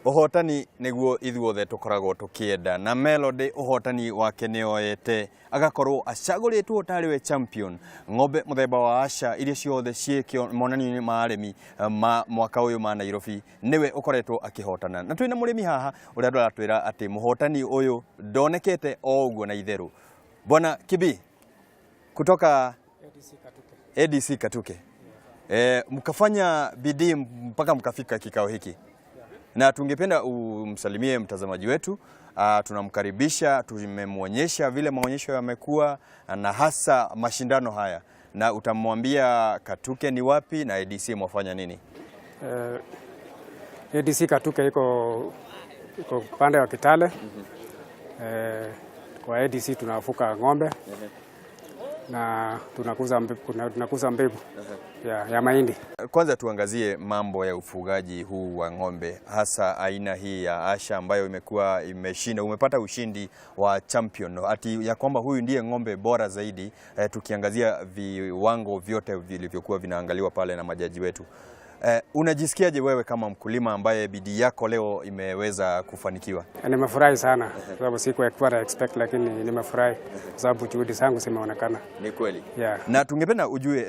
Ũhotani nĩguo ithuothe tũkoragwo tũkĩenda na Melody ũhotani wake nĩoete agakorwo acagũrĩtwo tarĩ we champion ng'ombe mũthemba wa Asha iria ciothe ciĩ monanio-inĩ ma arĩmi ma mwaka ũyũ ma Nairobi nĩwe ũkoretwo akĩhotana na twĩna mũrĩmi haha ũrĩa aratwĩra atĩ mũhotani ũyũ ndonekete o ũguo na itherũ. Bwana Kibi kutoka ADC Katuke. Mkafanya bidii mpaka mkafika kikao hiki na tungependa umsalimie mtazamaji wetu. Tunamkaribisha, tumemwonyesha vile maonyesho yamekuwa na hasa mashindano haya, na utamwambia Katuke ni wapi na ADC mwafanya nini? ADC Katuke iko upande wa Kitale. Kwa ADC tunafuga ng'ombe na tunakuza mbegu ya mahindi. Kwanza tuangazie mambo ya ufugaji huu wa ng'ombe, hasa aina hii ya Asha ambayo imekuwa imeshinda. Umepata ushindi wa champion, ati ya kwamba huyu ndiye ng'ombe bora zaidi, tukiangazia viwango vyote vilivyokuwa vinaangaliwa pale na majaji wetu. Unajisikiaje wewe kama mkulima ambaye bidii yako leo imeweza kufanikiwa? Nimefurahi sana kwa sababu sikuwa na expect, lakini nimefurahi kwa sababu juhudi zangu zimeonekana. Ni kweli. Yeah. Na tungependa ujue,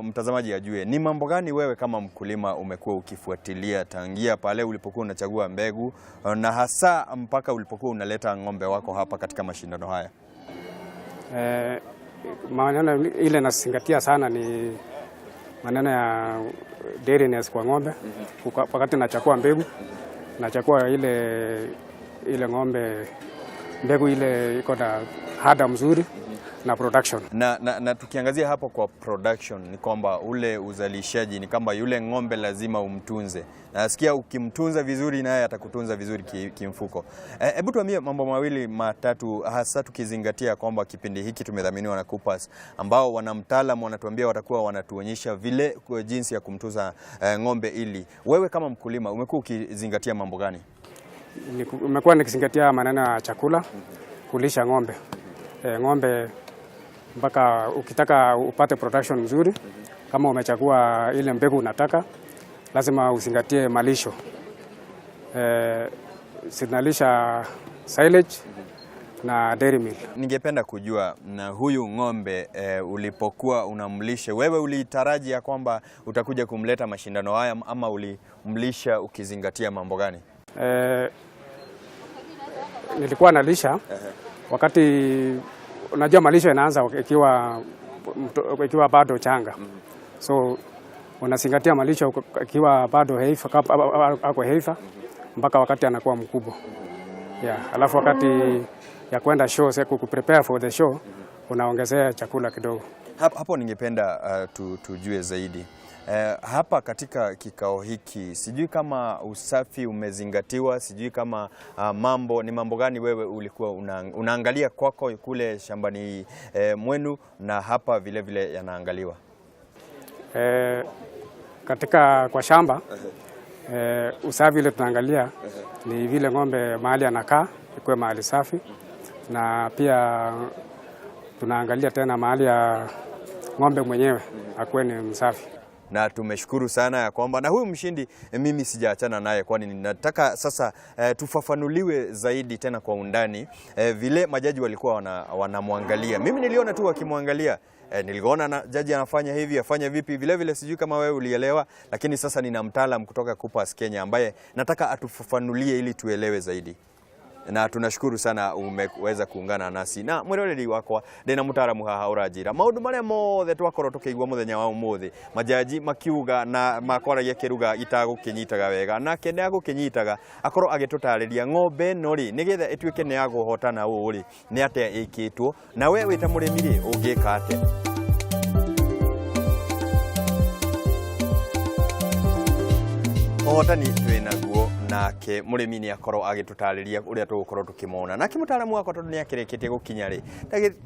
mtazamaji ajue ni mambo gani wewe kama mkulima umekuwa ukifuatilia tangia pale ulipokuwa unachagua mbegu na hasa mpaka ulipokuwa unaleta ng'ombe wako hapa katika mashindano haya. Maneno ile nazingatia sana ni maneno ya dairiness kwa ng'ombe. Wakati nachagua mbegu, nachagua ile ng'ombe mbegu ile iko na hada mzuri na production. Na tukiangazia hapo kwa production ni kwamba ule uzalishaji ni kwamba yule ng'ombe lazima umtunze. Nasikia ukimtunza vizuri naye atakutunza vizuri kimfuko. Hebu tuambie mambo mawili matatu, hasa tukizingatia kwamba kipindi hiki tumedhaminiwa na Coopers ambao wana mtaalamu wanatuambia watakuwa wanatuonyesha vile jinsi ya kumtunza ng'ombe. Ili wewe kama mkulima umekuwa ukizingatia mambo gani? Nimekuwa nikizingatia maneno ya chakula, kulisha ng'ombe. Ng'ombe mpaka ukitaka upate production nzuri, kama umechagua ile mbegu unataka, lazima uzingatie malisho. Sinalisha silage na dairy meal. Ningependa kujua na huyu ng'ombe ulipokuwa unamlisha wewe ulitaraji ya kwamba utakuja kumleta mashindano haya ama ulimlisha ukizingatia mambo gani? Nilikuwa nalisha wakati unajua malisho inaanza ikiwa bado changa. So unazingatia malisho ikiwa bado heifer, ako heifer mpaka wakati anakuwa mkubwa. Yeah, alafu wakati ya kwenda show, sasa ku prepare for the show, unaongezea chakula kidogo. Hapo ningependa tujue zaidi. Hapa katika kikao hiki sijui kama usafi umezingatiwa, sijui kama mambo ni mambo gani wewe ulikuwa unaangalia kwako kule shambani mwenu na hapa vile vile yanaangaliwa. Katika kwa shamba, usafi ile tunaangalia ni vile ng'ombe mahali anakaa ikuwe mahali safi, na pia tunaangalia tena mahali ya ng'ombe mwenyewe akuwe ni msafi. Na tumeshukuru sana ya kwamba na huyu mshindi mimi sijaachana naye, kwani ninataka sasa tufafanuliwe zaidi tena kwa undani vile majaji walikuwa wanamwangalia. Mimi niliona tu wakimwangalia. Niliona na jaji anafanya hivi, afanya vipi, vile vile sijui kama wewe ulielewa, lakini sasa nina mtaalamu kutoka Coopers Kenya ambaye nataka atufafanulie ili tuelewe zaidi. Na tunashukuru sana umeweza kuungana nasi na mwiroreri wakwa ndina mutaramu haha uranjira maundu maria mothe twakorwo tukiigua muthenya wa umuthi, majaji makiuga na makwaragia kiruga itagukinyitaga wega, nake nĩ agũkĩnyitaga akorwo agĩtũtarĩria ng'ombe ĩno rĩ nĩgetha ĩtuĩke nĩ ya kũhotana ũũ rĩ nĩ atĩa ĩkĩtwo, na we wĩ ta mũrĩmi rĩ ũngĩka atĩa. Ũhotani twĩ naguo, nake mũrĩmi nĩ akorwo agĩtũtarĩria ũrĩa tũgũkorwo tũkĩmona. Nake mũtaaramu wakwa tondũ nĩ akĩrĩkĩtie gũkinya rĩ,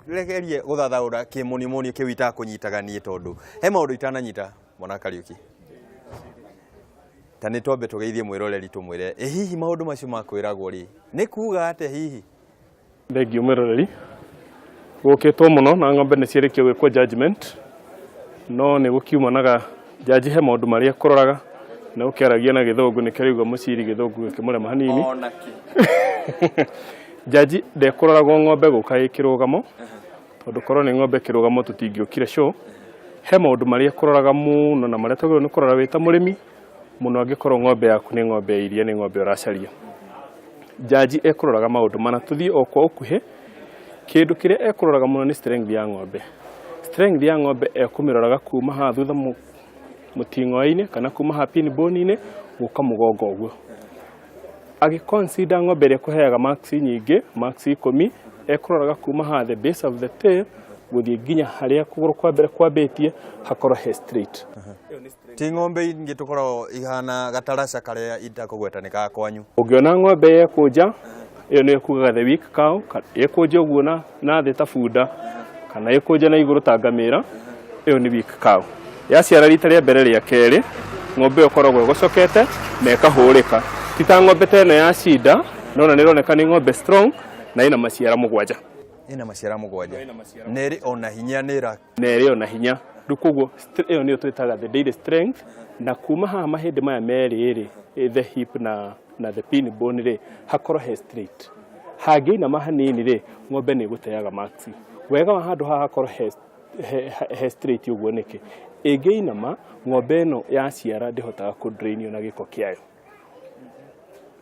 ndagerie gũthathaũra kĩmonimoni kĩu itakũnyitaga niĩ, tondũ he maũndũ itananyita Bwana Kariuki. Ta nĩ twambe tũgeithie mwĩroreri tũmwĩre, ĩ hihi maũndũ macio makwĩragwo rĩ nĩ kuga atĩa hihi? Thengiũ mwĩroreri, gũkĩtwo mũno na ng'ombe nĩ ciarĩkia gwĩkwo judgment, no nĩ gũkiumanaga jaji he maũndũ marĩa kũroraga Na ũkĩaragia na gĩthũngũ nĩkĩo raigua mũciri gĩthũngũ gĩkĩmũrema hanini. Onake. Jaji ndekũroragwo ng'ombe gũka ĩ kĩrũgamo, tondũ korwo nĩ ng'ombe kĩrũgamo tũtingĩũkire show. He maũndũ marĩa kũroraga mũno na marĩa twagĩrĩirwo nĩ kũrora wĩ ta mũrĩmi mũno angĩkorwo ng'ombe yaku nĩ ng'ombe ya iria, nĩ ng'ombe ũracaria. Jaji ekũroraga maũndũ mana, tũthiĩ o kwa ũkuhĩ. Kĩndũ kĩrĩa ekũroraga mũno nĩ strength ya ng'ombe. Strength ya ng'ombe ekũmĩroraga kuma haha thutha mũting'oe-inĩ kana kuma haha pin bone-inĩ gũka mũgongo ũguo. Agĩ consider ng'ombe ĩrĩa ĩkũheaga marks nyingĩ, marks 10, ekũroraga kuma haha the base of the tail gũthiĩ nginya harĩa kũgũrũ kwa mbere kwambĩtie hakorwo he straight. Ti ng'ombe ingĩ tũkoragwo ihana gataraca karĩa itakũgweta nĩ ka kwanyu. Ũngĩona ng'ombe yekũnja, ĩyo nĩyo ĩkugaga the weak cow, ĩkũnja ũguo na thĩ ta bunda, kana ĩkũnja na igũrũ ta ngamĩra, ĩyo nĩ weak cow. Yaciara rita rĩa mbere rĩa kerĩ, ng'ombe ĩyo ĩkoragwo ĩgocokete na ĩkahũrĩka. Ti ta ng'ombe ta ĩno ya cinda, nona nĩ ĩroneka nĩ ng'ombe strong na ĩna maciara 7. Ĩna maciara 7. Na ĩrĩ ona hinya nĩ ĩra Na ĩrĩ ona hinya. Rĩu koguo ĩyo nĩyo twĩtaga the dairy strength, na kuma haha mahĩndĩ maya merĩ rĩ, the hip na the pin bone rĩ, hakorwo he straight. Hangĩinama hanini rĩ, ng'ombe nĩ ĩgũteaga marks. Wega wa handũ haha hakorwo he straight ũguo nĩkĩ? Ĩngĩinama, ng'ombe ĩno yaciara ndĩhotaga kũ drain na gĩko kĩayo.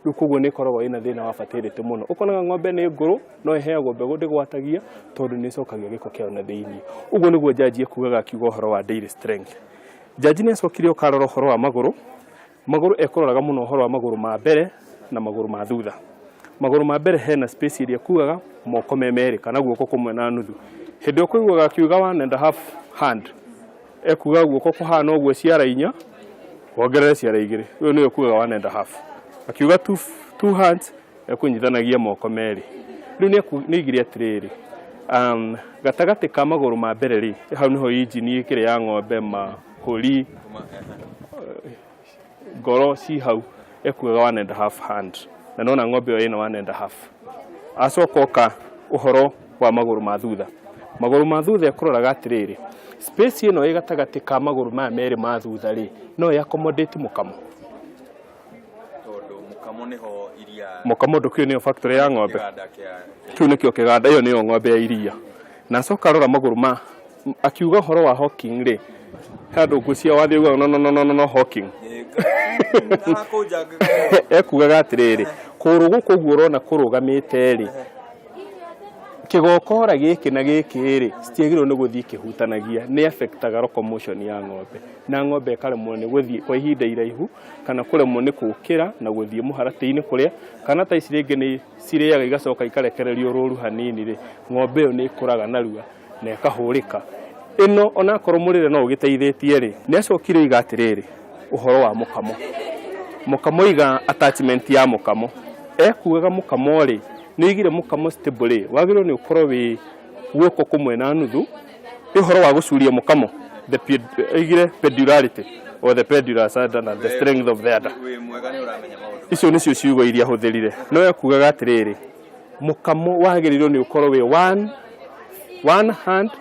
Rĩu koguo nĩ ĩkoragwo ĩna thĩna wa fertility mũno. Ũkonaga ng'ombe nĩ ngũrũ, no ĩheagwo mbegũ ndĩgwatagia, tondũ nĩ ĩcokagia gĩko kĩayo na thĩiniĩ. Ũguo nĩguo jaji ekugaga akiuga ũhoro wa dairy strength. Jaji nĩ acokire oka arora ũhoro wa magũrũ. Magũrũ ekũroraga mũno ũhoro wa magũrũ ma mbere na magũrũ ma thutha. Magũrũ ma mbere hena space ĩrĩa ĩkuaga moko me merĩ kana guoko kũmwe na nuthu. Hĩndĩ ĩyo ũkũiguaga akiuga 1.5 hand, ekuga guoko kũhana ũguo ciara 4, wongerere ciara 2. Ũyũ nĩwe ũkuaga 1.5. Akiuga two hands, ekũnyitanagia moko merĩ. Rĩu nĩ aigire atĩrĩrĩ, gatagatĩ ka magũrũ ma mbere rĩ, hau nĩho injini ĩkĩrĩ ya ng'ombe, mahũri, ngoro ci hau, ekuaga 1.5 hand. Na nona ng'ombe ĩyo ĩna 1.5. Acoka oka ũhoro wa magũrũ ma thutha. Magũrũ ma thutha ekũroraga atĩrĩrĩ, space ĩno ĩ gatagatĩ ka magũrũ maya merĩ ma thutha rĩ, no ĩ accommodate mũkamo. Tondũ mũkamo nĩho iria Mũkamo ndũkĩũĩ nĩyo factory ya ng'ombe. Kĩganda kĩa Kĩu nĩkĩo kĩganda, ĩyo nĩyo ng'ombe ya iria. Na acoka arora magũrũ ma, akiuga ũhoro wa hocking rĩ, he andũ ngwĩciria wathiĩ ugaga no, no, no, no, no, no, hocking. Ekugaga atĩrĩrĩ, kũgũrũ gũkũ ũguo ũrona kũrũgamĩte rĩ, kĩgokora gĩkĩ na gĩkĩ rĩ, citiagĩrĩirwo nĩ gũthiĩ ikĩhutanagia, nĩ affectaga locomotion ya ng'ombe. Na ng'ombe ĩkaremwo nĩ gũthiĩ kwa ihinda iraihu, kana kũremwo nĩ gũkĩra na gũthiĩ mũharatĩ-inĩ kũrĩa, kana ta ici rĩngĩ nĩ cirĩaga igacoka ikarekererio rũru hanini rĩ, ng'ombe ĩyo nĩ ĩkũraga narua na ĩkahũrĩka. Ĩno onakorwo mũrĩre no ũgĩteithĩtie rĩ, nĩ acokire oiga atĩrĩrĩ, ũhoro wa mũkamo. Mũkamo oiga attachment ya mũkamo. Ekugaga mũkamo rĩ, nĩ oigire mũkamo stable rĩ, wagĩrĩirwo nĩ ũkorwo wĩ guoko kũmwe na nuthu. Nĩ ũhoro wa gũcuria mũkamo, the oigire pendularity or the pendulous udder na the strength of the udder. Wĩ mwega nĩ ũramenya maũndũ. Icio nĩcio ciugo iria hũthĩrire. No ekugaga atĩrĩrĩ, mũkamo wagĩrĩirwo nĩ ũkorwo wĩ one hand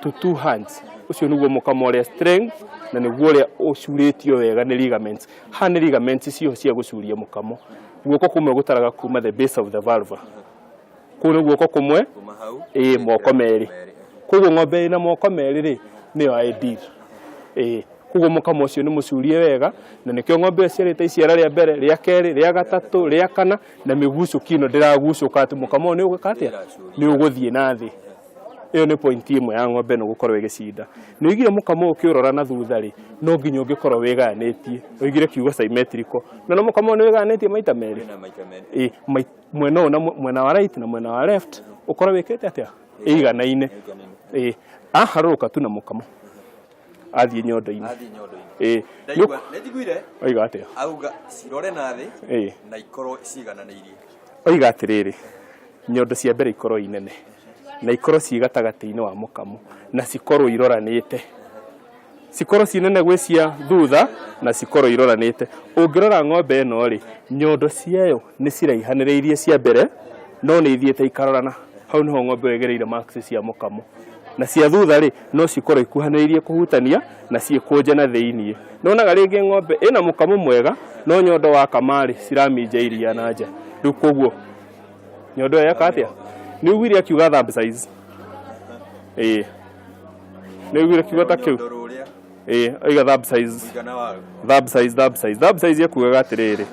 to two hands. Ũcio nĩguo mũkamo ũrĩa strength na nĩguo ũrĩa ũcurĩtio wega nĩ ligaments. Haha nĩ ligaments ciho cia gũcuria mũkamo. Guoko kũmwe gũtaraga kuma the base of the vulva. Kũu nĩ guoko kũmwe, Kuma hau. Ĩĩ, moko merĩ. Koguo ng'ombe ĩna moko merĩ rĩ, nĩyo ideal. Ĩĩ, koguo mũkamo ũcio nĩ mũcurie wega, na nĩkĩo ng'ombe ĩyo ĩciarĩte iciara rĩa mbere, rĩa kerĩ, rĩa gatatũ, rĩa kana, na mĩgucũki ĩno ndĩragucũka atĩ mũkamo ũyũ nĩ ũgwĩka atĩa? Nĩ ũgũthiĩ na thĩ. Ĩyo nĩ point ĩmwe ya ng'ombe ĩno gũkorwo ĩgĩcinda. Nĩ ũigire mũkamo ũyũ ũkĩũrora na thutha rĩ, no nginya ũngĩkorwo wĩgayanĩtie. Ũigire kiugo symmetrical. Na no mũkamo ũyũ nĩ wĩgayanĩtie maita merĩ. Ĩĩ, mwena ũyũ na mwena wa right na mwena wa left ũkorwo wĩkĩte atĩa? Ĩiganaine. Ĩĩ, aharũrũka tu na mũkamo. Athiĩ nyondo-inĩ. Athiĩ nyondo-inĩ. Ĩĩ. Ndaigua, nĩ njiguire. Oiga atĩa? Auga cirore na thĩ. Ĩĩ. Na ikorwo ciigananĩirie. Oiga atĩrĩrĩ, nyondo cia mbere ikorwo inene na ikorwo ciĩ gatagatĩ-inĩ wa mũkamo na cikorwo iroranĩte. Cikorwo ciĩ nene gwĩ cia thutha na cikorwo iroranĩte. Ũngĩrora ng'ombe ĩno rĩ, nyondo ciayo nĩ ciraihanĩrĩirie cia mbere no nĩ ithiĩte ikarorana. Hau nĩho ng'ombe ĩyo ĩgereire marks cia mũkamo. Na cia thutha rĩ, no cikorwo ikuhanĩrĩirie kũhutania na ciĩkũnje na thĩiniĩ. Nĩwonaga rĩngĩ ng'ombe ĩna mũkamo mwega no nyondo wakama rĩ, ciraminja iria na nja. Rĩu koguo nyondo ĩyo yeka atĩa? Nĩ ũiguire akiuga thumb size? Ĩĩ. Nĩ ũiguire kiugo ta kĩu? Ĩĩ, oiga thumb size. Thumb size, thumb size. Thumb size ekugaga atĩrĩrĩ,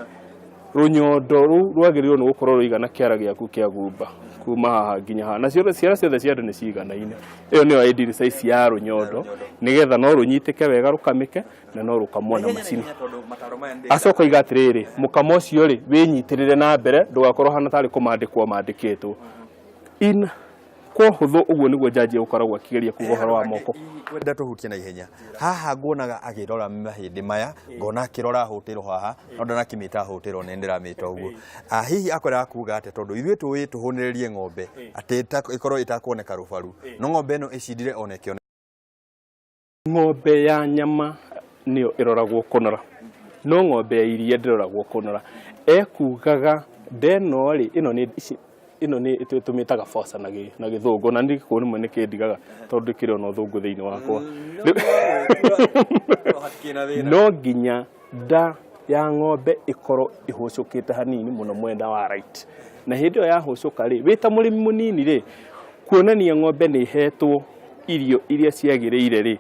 rũnyondo rũu rwagĩrĩirwo nĩ gũkorwo rũigana kĩara gĩaku kĩa gumba kuma haha nginya haha. Nacio ciara ciothe cia andũ nĩ ciganaine. Ĩyo nĩyo ideal size ya rũnyondo nĩgetha no rũnyitĩke wega rũkamĩke na no rũkamwo na macini. Acoka oiga atĩrĩrĩ, mũkamo ũcio rĩ, wĩnyitĩrĩre na mbere ndũgakorwo ũhana tarĩ kũmandĩkwo mandĩkĩtwo. In kwa ũhũthũ ũguo nĩguo njanji ũkoragwo akĩgeria kuga ũhoro wa moko. Ngwenda tũhutie na ihenya haha nguonaga agĩrora mahĩndĩ maya ngona akĩrora hũtĩro haha no ndanakĩmĩta hũtĩro nĩ ndĩramĩta ũguo. Ah, hihi akwendaga kuga atĩa tondũ ithuĩ tũĩ tũhũnĩrĩrie ng'ombe atĩ ĩkorwo ĩtakuoneka rũbaru no ng'ombe ĩno ĩcindire ona ĩkĩoneka. Ng'ombe ya nyama nĩyo ĩroragwo kũnora no ng'ombe ya iria ndĩroragwo kũnora. Ekugaga ndeno rĩ, ĩno nĩ ici ĩno nĩ tũmĩtaga fossa na gĩthũngũ na niĩ gĩkũyũ rĩmwe nĩ kĩndigaga tondũ ndĩkĩrĩ ona ũthũngũ thĩinĩ wakwa. No nginya nda ya ng'ombe ĩkorwo ĩhũcũkĩte hanini mũno mwena wa right. Na hĩndĩ ĩyo yahũcũka rĩ, wĩ ta mũrĩmi mũnini rĩ, kuonania ng'ombe nĩ ĩhetwo irio iria ciagĩrĩire rĩ,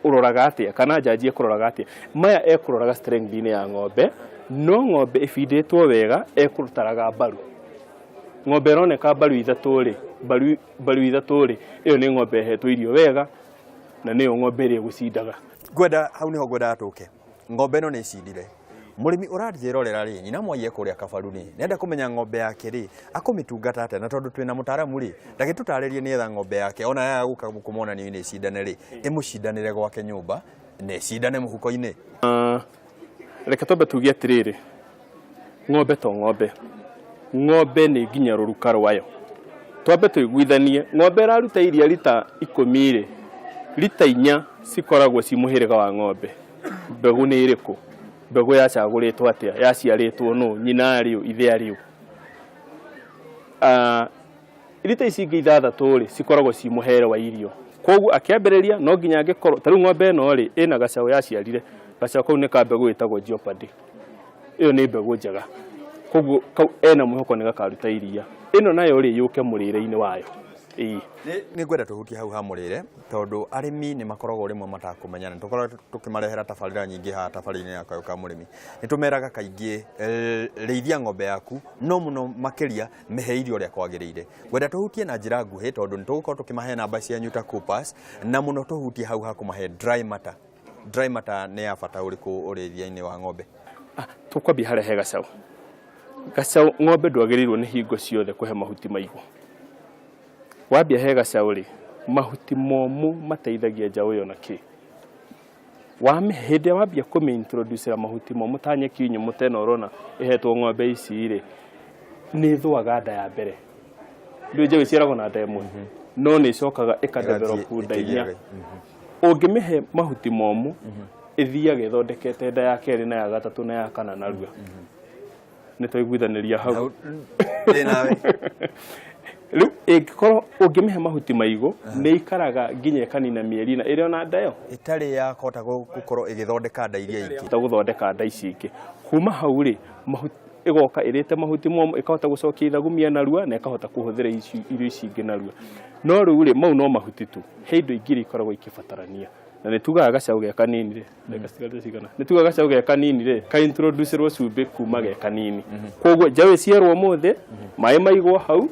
ũroraga atĩa kana njanji ekũroraga atĩa? Maya ekũroraga strength-inĩ ya ng'ombe, no ng'ombe ĩbindĩtwo wega ekũrutaraga mbaru. Ng'ombe ĩroneka mbaru ithatũ rĩ, mbaru, mbaru ithatũ rĩ, ĩyo nĩ ng'ombe ĩhetwo irio wega na nĩyo ng'ombe ĩrĩa ĩgũcindaga. Ngwenda hau nĩho ngwendaga tũke. Ng'ombe ĩno nĩ ĩcindire. Mũrĩmi ũranjĩrorera rĩ, nyina mwaiye kũrĩa kabaru rĩ, nĩenda kũmenya ng'ombe yake rĩ, akũmĩtungata atĩa? Na tondũ twĩna mũtaaramu rĩ, ndagĩtũtarĩrie nĩgetha ng'ombe yake ona yaga gũka gũkũ monanio-inĩ ĩcindane rĩ, ĩmũcindanĩre gwake nyũmba na ĩcindane mũhuko-inĩ. Reke twambe tuge atĩrĩrĩ, ng'ombe to ng'ombe, ng'ombe nĩ nginya rũruka rwayo. Twambe tũiguithanie, ng'ombe ĩraruta iria rita ikũmi rĩ, rita inya cikoragwo ci mũhĩrĩga wa ng'ombe. Mbegũ nĩ ĩrĩkũ? Mbegũ yacagũrĩtwo atĩa? Yaciarĩtwo nũ? Nyina arĩ ũ? Ithe arĩ ũ? Rita ici ingĩ ithathatũ rĩ, cikoragwo ci mũhere wa irio. Koguo akĩambĩrĩria no nginya angĩkorwo, ta rĩu ng'ombe ĩno rĩ, ĩna gacaũ yaciarire, gacaũ kau nĩ ka mbegũ ĩtagwo Jeopardy. Ĩyo nĩ mbegũ njega. Koguo kau ena mwĩhoko nĩ gakaruta iria. Ĩno nayo rĩ, yũke mũrĩre-inĩ wayo. Ĩĩ. Nĩ ngwenda tũhutie hau ha mũrĩre tondũ arĩmi nĩ makoragwo rĩmwe matakũmenya na tũkoragwo tũkĩmarehera tabarĩra nyingĩ haha tabarĩra-inĩ ya Kayũ ka Mũrĩmi. Nĩ tũmeraga kaingĩ rĩithia ng'ombe yaku no mũno makĩria mĩhe irio ũrĩa kwagĩrĩire. Ngwenda tũhutie na njĩra nguhĩ tondũ nĩ tũgũkorwo tũkĩmahe namba cianyu ta Coopers na mũno tũhutie hau ha kũmahe dry matter. Dry matter nĩ ya bata ũrĩkũ ũrĩithia-inĩ wa ng'ombe? Tũkwambia harĩa he gacaũ. Gacaũ ng'ombe ndwagĩrĩirwo nĩ hingo ciothe kũhe mahuti maigũ. Wambia he gacaũ rĩ, mahuti momũ mateithagia njaũ ĩyo na kĩ? Wamĩhe, hĩndĩ ĩrĩa wambia kũmĩ introduce ĩra mahuti momũ ta nyeki nyũmũ ta ĩno ũrona ĩhetwo ng'ombe ici rĩ, nĩ ĩthũaga nda ya mbere. Ndũĩ njaũ ĩciaragwo na nda ĩmwe, no nĩ ĩcokaga ĩka develop nda inya. Ũngĩmĩhe mahuti momũ, ĩthiaga ĩthondekete nda ya kerĩ na ya gatatũ na ya kana narua. Nĩ twaiguithanĩria hau. Ndĩ nawe. Rĩu ĩngĩkorwo ũngĩmĩhe mahuti maigũ, nĩ ikaraga nginya ĩkanina mĩeri ĩna ĩrĩ ona nda ĩyo. Ĩtarĩ yakũhota gũkorwo ĩgĩthondeka nda iria ingĩ. Ta gũthondeka nda ici ingĩ. Kuma hau rĩ, ĩgoka ĩrĩte mahuti momũ, ĩkahota gũcokia ithagumia narua na ĩkahota kũhũthĩra irio ici ingĩ narua. No rĩu rĩ, mau no mahuti tu, he indo ingĩ iria ikoragwo ikĩbatarania. Na nĩ tugaga gacaũ ge kanini rĩ, ndagĩka citigarĩte cigana? Nĩ tugaga gacaũ ge kanini rĩ, ka introduce rwo cumbĩ kuma ge kanini. Koguo njaũ ĩciarwo ũmũthĩ, maĩ maigwo hau,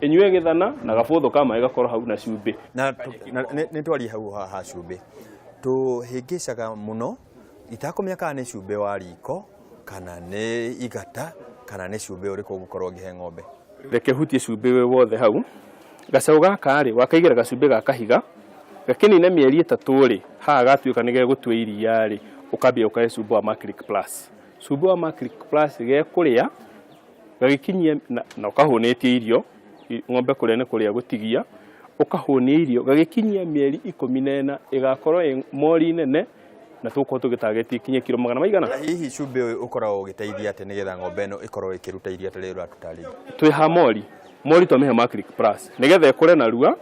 ĩnyue gĩthana na gabũthũ ka maĩ gakorwo hau na cumbĩ. Na nĩ twarie hau ha cumbĩ. Tũhĩngĩcaga mũno, itakũmenya kana nĩ cumbĩ wa riko, kana nĩ igata, kana nĩ cumbĩ ũrĩkũ ũngĩkorwo ngĩhe ng'ombe. Reke hutie cumbĩ wĩ wothe hau. Gacaũ gaka rĩ, wakaigĩra gacumbĩ ga kahiga, gakĩnina mĩeri ĩtatũ rĩ, haha gatuĩka nĩ gegũtua iria rĩ, ũkambia ũkahe cumbĩ wa Maclick Plus. Cumbĩ wa Maclick Plus gekũrĩa, gagĩkinyia na ũkahũnĩtie irio, ng'ombe kũrĩa nĩ kũrĩa gũtigia, ũkahũnia irio, gagĩkinyia mĩeri 14 ĩgakorwo ĩ mori nene, na tũgũkorwo tũgĩtageti ikinye kiro magana maigana. Na hihi cumbĩ ũyũ ũkoragwo ũgĩteithia atĩa nĩgetha ng'ombe ĩno ĩkorwo ĩkĩruta iria ta rĩrĩ ũratũtarĩria? Twĩ ha mori, mori twamĩhe Maclick Plus nĩgetha ĩkũre narua,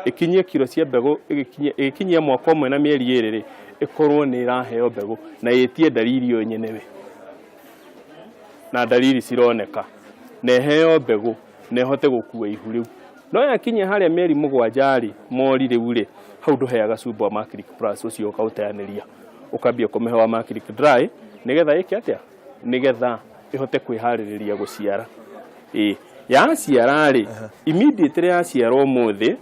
Ĩkinyie kiro cia mbegũ, ĩgĩkinyia mwaka ũmwe na mĩeri 2 rĩ, ĩkorwo nĩ ĩraheo mbegũ na ĩtie ndariri yo nyenewe, na ndariri cironeka, na ĩheo mbegũ na ĩhote gũkua ihu rĩu. No yakinyia harĩa mĩeri 7 rĩ, mori rĩu rĩ, hau ndũheaga cumbĩ wa Maclick Plus ũcio, ũkaũteanĩria, ũkambia kũmĩhe wa Maclick Dry, nĩgetha ĩke atĩa? Nĩgetha ĩhote kwĩharĩrĩria gũciara. Ĩ yaciara rĩ, immediately yaciara, ũmũthĩ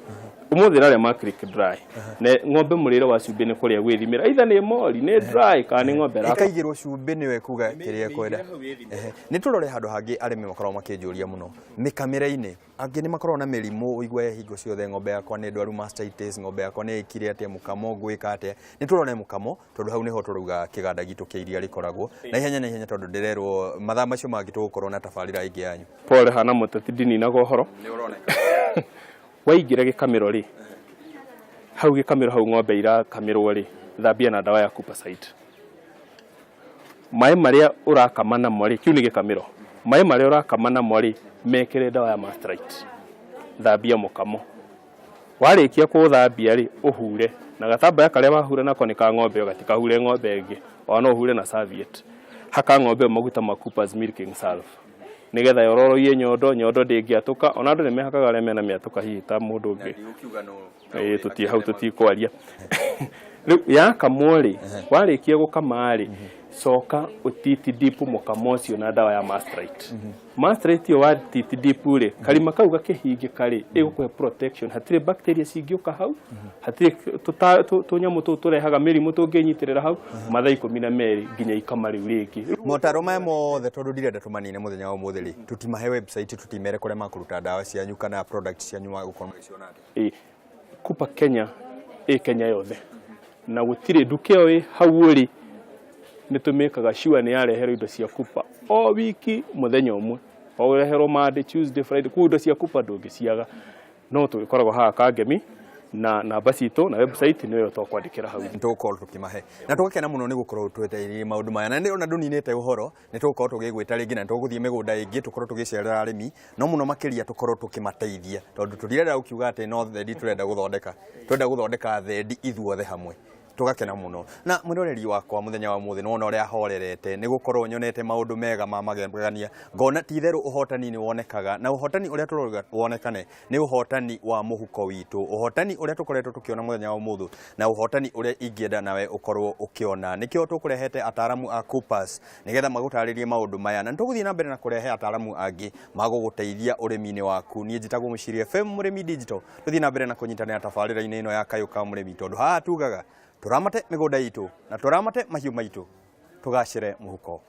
ũmũthĩ ĩrarĩa Maclick Dry, na ng'ombe mũrĩre wa cumbĩ nĩ kũrĩa gwĩthimĩra, either nĩ mori, nĩ dry, kana nĩ ng'ombe ĩraka. Ĩkaigĩrwo cumbĩ nĩwe kuga kĩrĩa ĩkwenda. Nĩ tũrore handũ hangĩ arĩmi makoragwo makĩnjũria mũno, mĩkamĩre-inĩ. Angĩ nĩ makoragwo na mĩrimũ, ũigue hingo ciothe ng'ombe yakwa nĩ ndwaru mastitis, ng'ombe yakwa nĩ ĩkire atĩa, mũkamo ngwĩka atĩa? Nĩ tũrore mũkamo, tondũ hau nĩho tũrauga kĩganda gitũ kĩa iria rĩkoragwo na ihenya na ihenya, tondũ ndĩrerwo mathaa macio mangĩ tũgũkorwo na tabarĩra ĩngĩ yanyu. Pole, hana mũteti, ndininaga ũhoro. Nĩ ũroneka. Waingĩra gĩkamĩro rĩ, hau gĩkamĩro hau ng'ombe irakamĩrwo rĩ, thambia na ndawa ya Coopersite. Maĩ marĩa ũrakama namo rĩ, kĩu nĩ gĩkamĩro, maĩ marĩa ũrakama namo rĩ, mekĩre ndawa ya Mastrite. Thambia mũkamo. Warĩkia kũũthambia rĩ, ũhure na gatambaya karĩa wahura nako nĩ ka ng'ombe ĩyo, gatikahure ng'ombe ĩngĩ. Ona no ũhure na serviette. Haka ng'ombe ĩyo maguta ma Coopers Milking Salve, nĩgetha yororoie nyondo. Nyondo ndĩngĩatũka. Ona andũ nĩ mehakaga arĩa mena mĩatũka, hihi ta mũndũ ũngĩ. Ĩĩ, tũtiĩ hau, tũtikwaria rĩu. Yakamwo rĩ, warĩkia gũkama rĩ, coka ũtiti dip mũkamo ũcio na ndawa ya Mastrite. Mastrite ĩyo wa titi dip rĩ, karima kau gakĩhingĩka rĩ, ĩgũkũhe protection, hatirĩ bacteria cingĩũka hau, hatirĩ tũnyamũ tũu tũrehaga mĩrimũ tũngĩnyitĩrĩra hau mathaa 12 nginya ikama rĩu rĩngĩ. Motaro maya mothe, tondũ ndirenda tũmanine mũthenya wa ũmũthĩ rĩ, tũtimahe website, tũtimere kũrĩa makũruta ndawa cianyu kana product cianyu magũkorwo magĩciona atĩa? Ĩ, Cooper Kenya ĩ Kenya yothe, na gũtirĩ nduka ĩyo ĩ hau ũrĩ. Nĩ tũmĩkaga sure nĩ yareherwo indo cia Cooper o wiki mũthenya ũmwe, o ũreherwo Monday, Tuesday, Friday. Koguo indo cia Cooper ndũngĩciaga. No tũgĩkoragwo haha Kangemi, na namba citũ na website nĩyo twakwandĩkĩra hau. Tũgũkorwo tũkĩmahe na tũgakena mũno nĩ gũkorwo twetereirie maũndũ maya, na nĩ ona ndũninĩte ũhoro. Nĩ tũgũkorwo tũgĩgwĩta rĩngĩ, na nĩ tũgũthiĩ mĩgũnda ĩngĩ, tũkorwo tũgĩcerera arĩmi, no mũno makĩria tũkorwo tũkĩmateithia, tondũ tũtirenda gũkiuga atĩ no thendi tũrenda gũthondeka, tũrenda gũthondeka thendi ithuothe hamwe. Tũgakena mũno na mwĩroreri wakwa mũthenya wa mũthĩ. Nĩwona ũrĩa horerete, nĩ gũkorwo nyonete maũndũ mega ma magegania, ngona ti itherũ ũhotani nĩ wonekaga, na ũhotani ũrĩa tũrauga wonekane nĩ ũhotani wa mũhuko witũ, ũhotani ũrĩa tũkoretwo tũkĩona mũthenya wa ũmũthĩ, na ũhotani ũrĩa ingĩenda nawe ũkorwo ũkĩona. Nĩkĩo tũkũrehete ataramu a Coopers, nĩgetha magũtarĩrie maũndũ maya, na nĩtũgũthiĩ na mbere na kũrehe ataramu angĩ magũgũteithia ũrĩmi-inĩ waku. Niĩ njĩtagwo Mũciri FM Mũrĩmi Digital. Tũthiĩ na mbere na kũnyitanĩra tabarĩra-inĩ ĩno ya Kayũ ka Mũrĩmi, tondũ haha tugaga tũramate mĩgũnda itũ na tũramate mahiũ maitũ, tũgacĩre mũhuko.